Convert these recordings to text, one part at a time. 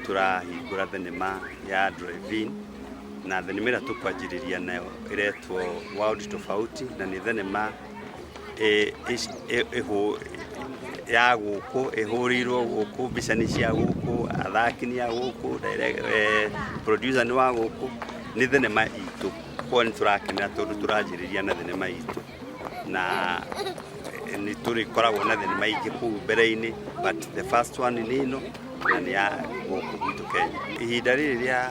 Tũrahingũra thenema ya drive-in, na thenema ĩrĩa tũkwanjĩrĩria nayo ĩretwo World Tofauti, na nĩ thenema ya gũkũ, ĩhũrĩirwo gũkũ, mbica nĩ cia gũkũ, athaki nĩ a gũkũ, producer nĩ wa gũkũ, nĩ thenema itũ. Koguo nĩ tũrakenera tondũ tũranjĩrĩria na thenema itũ, na nĩ tũrĩkoragwo na thenema ingĩ kũu mbere-inĩ, but the first one nĩ ĩno, na nĩ ya gũkũ gwitũ Kenya. Ihinda rĩrĩ rĩa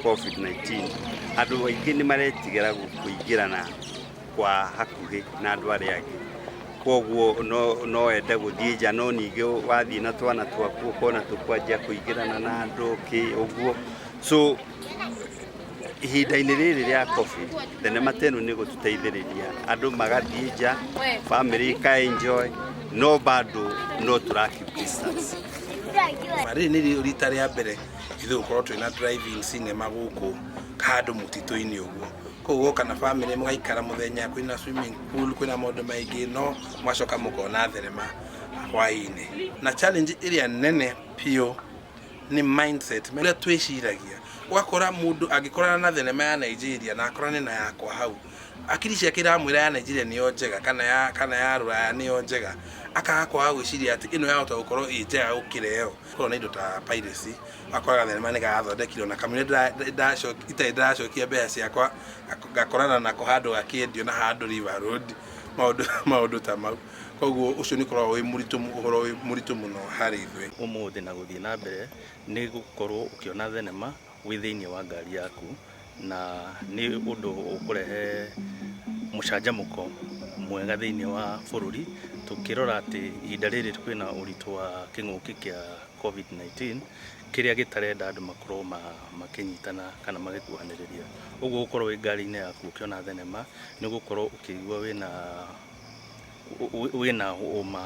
COVID-19, andũ aingĩ nĩ maretigĩra kũingĩrana kwa hakuhĩ na andũ arĩa angĩ, koguo no ende gũthiĩ nja, no ningĩ wathiĩ na twana twaku ũkona tũkwanjia kũingĩrana na andũ kĩ ũguo. So ihinda-inĩ rĩrĩ rĩa COVID, thenema ta ĩno nĩ gũtũteithĩrĩria andũ magathiĩ nja, family ika enjoy, no bado no tũra keep distance. Rĩrĩ nĩ rita rĩa mbere ithuĩ gũkorwo twĩna drive-in cinema gũkũ handũ mũtitũ-inĩ ũguo. Koguo woka na family mũgaikara mũthenya, kwĩna swimming pool, kwĩna maũndũ maingĩ, no mwacoka mũkona thenema hwaĩ-inĩ. Na challenge ĩrĩa nene biũ nĩ mindset ũrĩa twĩciragia. Ũgakora mũndũ angĩkorana na thenema ya Nigeria na akorane na yakwa hau, akiri ciake iramwĩra ya Nigeria nĩyo njega kana ya Rũraya nĩyo njega, akaga kwaga gwĩciria atĩ ĩno yahota gũkorwo ĩ njega gũkĩra ĩyo. Korwo na indo ta piracy, ũgakoraga thenema nĩ karathondekirwo na kamũira itarĩ ndĩracokia mbeca ciakwa, ngakorana nako handũ gakĩendio na handũ River Road, maũndũ ta mau. Koguo ũcio nĩ ũkoragwo wĩ mũritũ, ũhoro wĩ mũritũ mũno harĩ ithuĩ. Ũmũthĩ na gũthiĩ na mbere nĩ gũkorwo ũkĩona thenema wĩ thĩinĩ wa ngari yaku, na nĩ ũndũ ũkũrehe mũcanjamũko mwega thĩinĩ wa bũrũri, tũkĩrora atĩ ihinda rĩrĩ kwĩna ũritũ wa kĩng'ũki kĩa COVID-19 kĩrĩa gĩtarenda andũ makorwo makĩnyitana kana magĩkuhanĩrĩria. Ũguo gũkorwo wĩ ngari-inĩ yaku ũkĩona thenema nĩ ũgũkorwo ũkĩigua wĩna ũma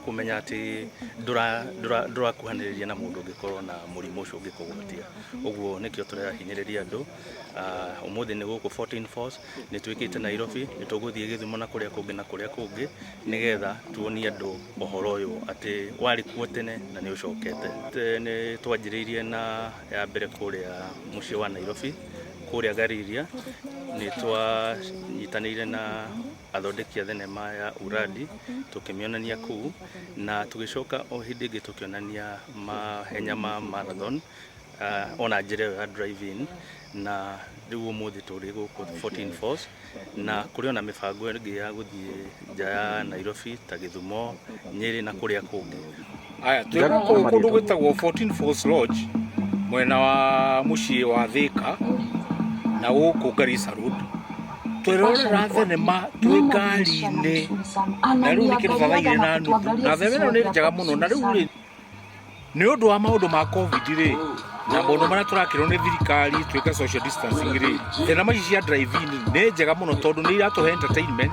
kũmenya atĩ ndũrakuhanĩrĩria na mũndũ ũngĩkorwo na mũrimũ ũcio ũngĩkũgwatia. Ũguo nĩkĩo tũrahinyĩrĩria andũ. Ũmũthĩ nĩ gũkũ 14 Falls, nĩ twĩkĩte Nairobi, nĩ tũgũthiĩ Gĩthumo na kũrĩa kũngĩ na kũrĩa kũngĩ, nĩgetha tuonie andũ ũhoro ũyũ atĩ warĩ kuo tene na nĩ ũcokete. Nĩ twanjĩrĩirie na ya mbere kũrĩa mũciĩ wa Nairobi, kũrĩa Gariria, nĩ twanyitanĩire na athondeki a thenema ya Uradi tũkĩmĩonania kũu, na tũgĩcoka o hĩndĩ ĩngĩ tũkĩonania mahenya ma marathon ona njĩra ĩyo ya drive-in, na rĩu ũmũthĩ tũrĩ gũkũ 14 Falls, na kũrĩ ona mĩbango ĩngĩ ya gũthiĩ nja ya Nairobi ta Gĩthumo, Nyĩrĩ na kũrĩa kũngĩ. Aya, twĩ gũkũ kũndũ gwĩtagwo 14 Falls Lodge, mwena wa mũciĩ wa Thika na gũkũ Garissa Road. Twĩrorera thenema twĩ ngari-inĩ, na rĩu nĩ kĩndũ ta thaa 2:30, na thenema ĩno nĩ njega mũno. Na rĩu rĩ, nĩ ũndũ wa maũndũ ma COVID rĩ, na maũndũ marĩa tũrakĩrwo nĩ thirikari twĩke social distancing rĩ, thenema ici cia drive-in nĩ njega mũno tondũ nĩ iratũhe entertainment,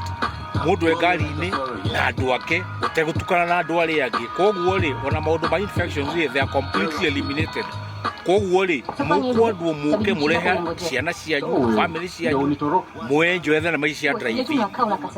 mũndũ e ngari-inĩ na andũ ake ũtegũtukana na andũ arĩa angĩ. Koguo rĩ, ona maũndũ ma infections rĩ, they are completely eliminated. Koguo rĩ, mũkwendwo mũke mũrehe ciana cianyu, family cianyu, mwenjoe thenema ici cia drive-in.